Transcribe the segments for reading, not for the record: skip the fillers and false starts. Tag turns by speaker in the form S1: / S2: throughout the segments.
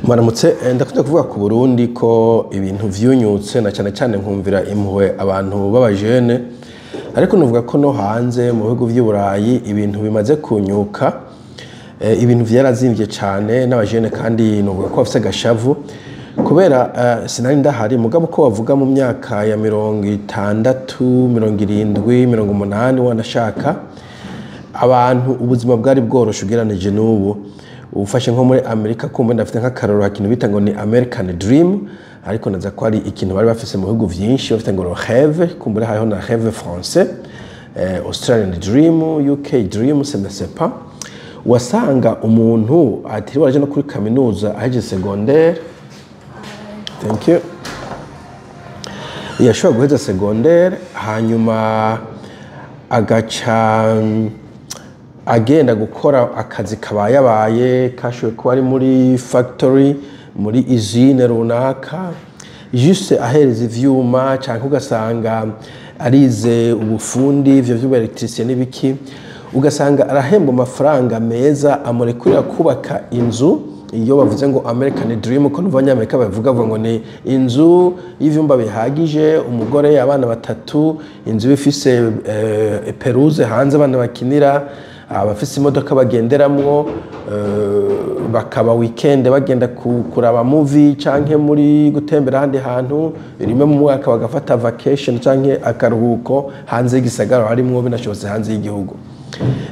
S1: Mwaramutse. Ndakunda kuvuga ku Burundi ko ibintu vyunyutse, na cyane cyane nkumvira impuhwe abantu b'abajene, ariko nuvuga ko no hanze mu bihugu vy'i Burayi ibintu bimaze kunyuka. Ibintu vyarazimvye cane n'abajene, kandi nuvuga ko bafise agashavu kubera sinari ndahari, mugabo ko bavuga mu myaka ya 60, 70, 80 wanashaka, abantu ubuzima bwari bworoshe ugereranije n'ubu. Ufashe nko muri Amerika, kumva ndafite nk'akarorero, ikintu bita ngo ni American Dream, ariko naza ko ari ikintu bari bafise mu bihugu vyinshi, bafite ngo rêve, kumbura hariho na rêve français, Australian Dream, UK Dream, je ne sais pas. Wasanga umuntu atiriwe araja no kuri kaminuza, ahejeje secondaire, thank you, yashobora guheza secondaire, hanyuma agaca agenda gukora akazi kabayabaye, kashoboye kuba ari muri factory, muri usine runaka, juste ahereza ivyuma, canke ugasanga arize ubufundi, ivyo vy'ubu électricien n'ibiki, ugasanga arahemba amafaranga meza amurekurira kubaka inzu. Iyo bavuze ngo American Dream, ko n'abanyamerika bavuga, bavuga ngo ni inzu y'ivyumba bihagije, umugore, abana batatu, inzu iba ifise pelouse hanze abana bakinira, abafise imodoka bagenderamwo, bakaba weekend bagenda kuraba movie canke muri gutembera ahandi hantu, rimwe mu mwaka bagafata vacation canke akaruhuko hanze y'igisagara harimwo, binashobotse hanze y'igihugu.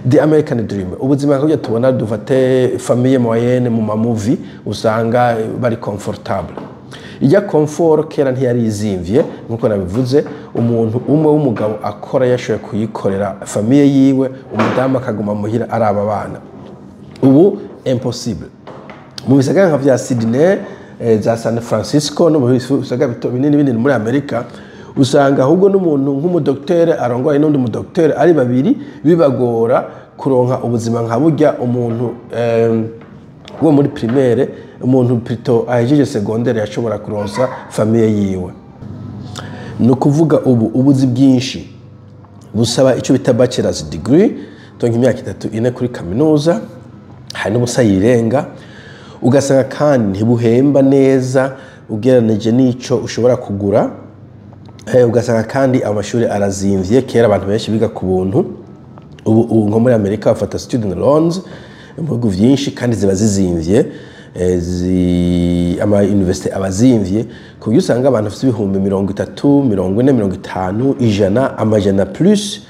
S1: The American Dream, ubuzima nk'ubwo tubona, dufate famille moyenne mu ma movie, usanga bari comfortable. Ijya confort kera ntiyari izimvye nkuko nabivuze. Umuntu umwe w'umugabo akora yashoboye kuyikorera famille yiwe, umudamu akaguma muhira araba abana. Ubu impossible. Mu bisagara nka vya Sydney, za San Francisco, no mu bisagara binini binini muri Amerika, usanga ahubwo n'umuntu nk'umudokiteri arongoye n'undi mudokiteri ari babiri bibagora kuronka ubuzima nka burya umuntu wo muri primaire, umuntu plutôt ahejeje secondaire yashobora kuronsa famille yiwe. Ni ukuvuga ubu ubuzi bwinshi busaba icyo bita bachelor's degree, donc imyaka 3, 4 kuri kaminuza, hari n'ubusa yirenga. Ugasanga kandi ntibuhemba neza ugereranije n'ico ushobora kugura. Ugasanga kandi amashuri arazimvye. Kera abantu benshi biga ku buntu, ubu nko muri Amerika bafata student loans mu bihugu vyinshi, kandi ziba zizimvye. Ama university aba azimvye, ku buryo usanga abantu bafite 30,000, 40,000, 50,000, 100, amajana plus,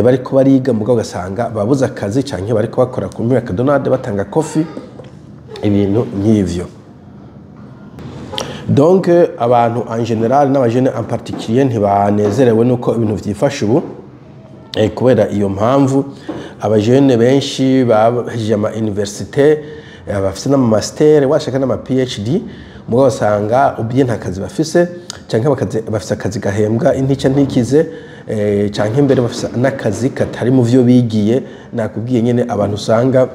S1: bariko bariga, mugabo ugasanga babuze akazi canke bariko bakora ku McDonald batanga coffee, ibintu nk'ivyo. Donc abantu en général n'abajene en particulier ntibanezerewe nuko ibintu vyifashe ubu. Kubera iyo mpamvu, abajene benshi bahejeje ama université, bafise n'ama master, washaka n'ama PhD, mugabo usanga ubye nta kazi bafise, canke bafise akazi gahembwa intica ntikize, canke mbere bafise n'akazi katari mu vyo bigiye. Nakubwiye nyene abantu usanga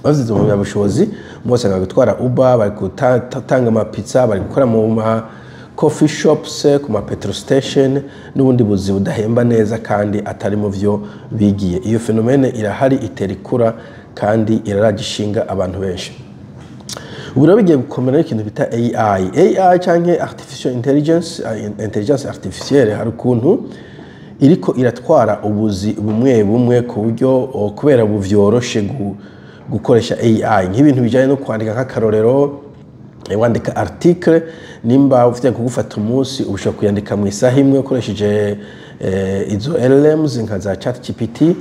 S1: bafite impamyabushobozi, bose bari gutwara Uber, bari gutanga amapizza, bari gukora mu ma coffee shops, ku ma petrol station n'ubundi buzi budahemba neza kandi atari mu vyo bigiye. Iyo phénomène irahari, itera ikura kandi iraragishinga abantu benshi. Ubu rero bigiye gukomera ikintu bita AI, AI canke artificial intelligence, intelligence artificielle. Hari ukuntu iriko iratwara ubuzi bumwe bumwe, ku buryo kubera ubu vyoroshe gukoresha AI nk'ibintu bijanye no kwandika. Nk'akarorero, wandika article, nimba ufite kugufata umunsi, uba ushobora kuyandika mu isaha imwe ukoresheje izo LLMs nka za ChatGPT.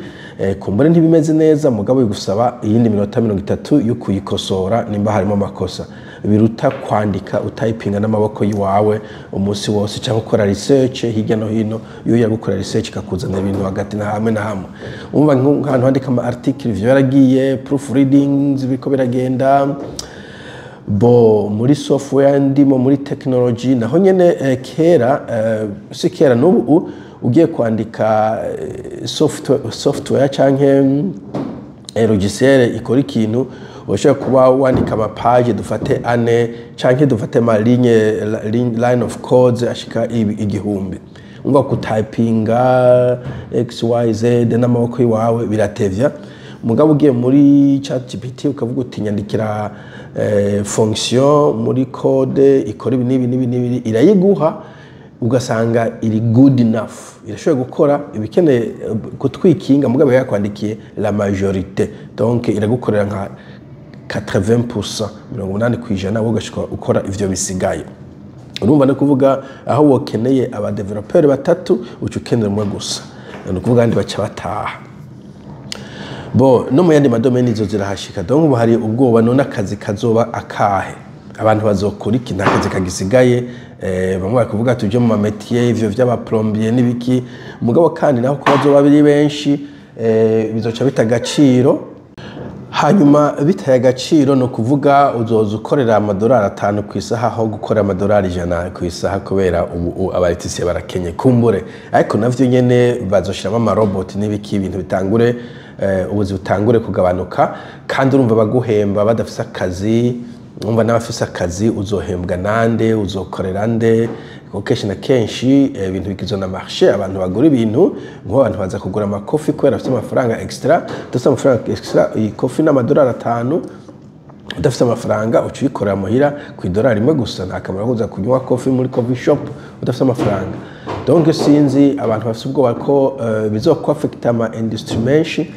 S1: Kumbure ntibimeze neza, mugabo bigusaba iyindi minota 30 yo kuyikosora nimba harimo amakosa. Biruta kwandika utayipinga n'amaboko yiwawe umunsi wose, cyangwa gukora research hirya no hino. Iyo ugiye gukora research ikakuzanira ibintu hagati na hamwe na hamwe, umva nk'ahantu handika ama article ivyo yaragiye, proofreading biriko biragenda. Bo muri software ndimo, muri technology naho nyene, kera, si kera, n'ubu ugiye kwandika software canke logiciel ikora ikintu, urashobora kuba wandika ama page dufate ane, canke dufate ama line of codes ashika 1000. Umva kutayipinga x y z n'amaboko iwawe biratevya. Mugabo ugiye muri ChatGPT ukavuga uti nyandikira fonction muri code ikora ibi n'ibi n'ibi n'ibi, irayiguha, ugasanga iri good enough, irashoboye gukora ibikeneye kutwikinga, mugabo yakwandikiye la majorité. Donc iragukorera nka 80%, 80%, wowe ugashika ukora ivyo bisigaye. Urumva, no kuvuga aho wokeneye aba développeur batatu, uca ukenera umwe gusa, ni ukuvuga abandi baca bataha. Bo no mu yandi ma domaines izo zirahashika. Donc ubu hari ubwoba: none akazi kazoba akahe? Abantu bazokora iki? Nta kazi kagisigaye. Bamwe bari kuvuga tuje mu ma métiers, ivyo vy'aba plombier n'ibiki. Mugabo kandi naho ko bazoba biri benshi, bizoca bita agaciro. Hanyuma bitaye agaciro, ni ukuvuga uzoza ukorera amadolari 5 ku isaha aho gukora amadolari 100 ku isaha, kubera ubu aba électriciens barakenye kumbure. Ariko navyo nyene bazoshiramo amaroboti n'ibiki, ibintu bitangure, ubuzi butangure kugabanuka. Kandi urumva baguhemba badafise akazi, urumva n'abafise akazi uzohembwa nande? Uzokorera nde? Kuko kenshi na kenshi ibintu bigizwe na marché, abantu bagura ibintu. Nk'ubu abantu baza kugura amakofi kubera bafite amafaranga extra. Udafite amafaranga extra, iyi kofi ni amadolari 5. Udafite amafaranga, uca uyikorera muhira ku idolari 1 gusa. Nta kamaro kuza kunywa kofi muri coffee shop udafite amafaranga. Donc sinzi, abantu bafite ubwoba ko bizokwaffecta ama industry menshi.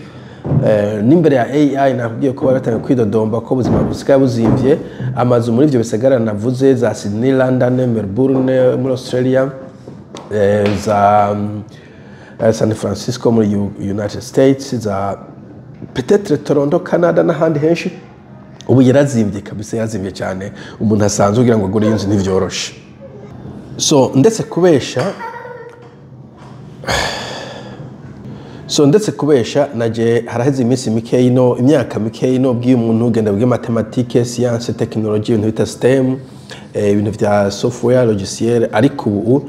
S1: N'imbere ya AI nakubwiye ko baratangiye kwidodomba ko ubuzima busigaye buzimvye. Amazu muri ivyo bisagara navuze, za Sydney, London, Melbourne muri Australia, za San Francisco muri United States, za peut-être Toronto, Canada n'ahandi henshi, ubu yarazimvye kabisa, yarazimvye cyane. Umuntu asanzwe kugira ngo agure inzu ntivyoroshe. So ndetse kubesha, naje haraheze iminsi mikeyi, ino imyaka mikeyi, no bwiye umuntu ugenda bwiye mathématiques, science, technologie, ibintu bita STEM, ibintu vya software, logiciel, ariko ubu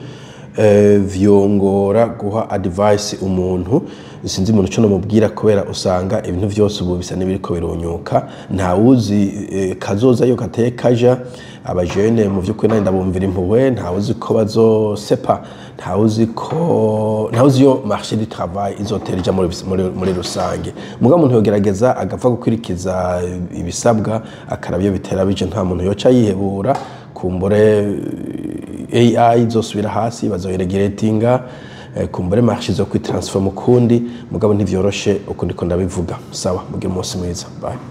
S1: vyongora guha advice umuntu. Sinzi umuntu cyo nomubwira, kubera usanga ibintu vyose ubu bisa n'ibiriko birunyuka. Ntawuzi kazoza yo kateye kaja. Abajene mu vy'ukuri nanje ndabumvira impuhwe. Ntawuzi ko bazosepa, ntawuzi ko, ntawuzi yo marché du travail izotera ija muri rusange. Mugabo umuntu yogerageza agapfa gukurikiza ibisabwa, akaraba iyo bitera bije. Nta muntu yoca yihebura. Kumbure AI izosubira hasi, bazoyiregulatinga, kumbure marché zo kwitransforma ukundi. Mugabo ntivyoroshe uko ndiko ndabivuga. Sawa, mugire umunsi mwiza, bye.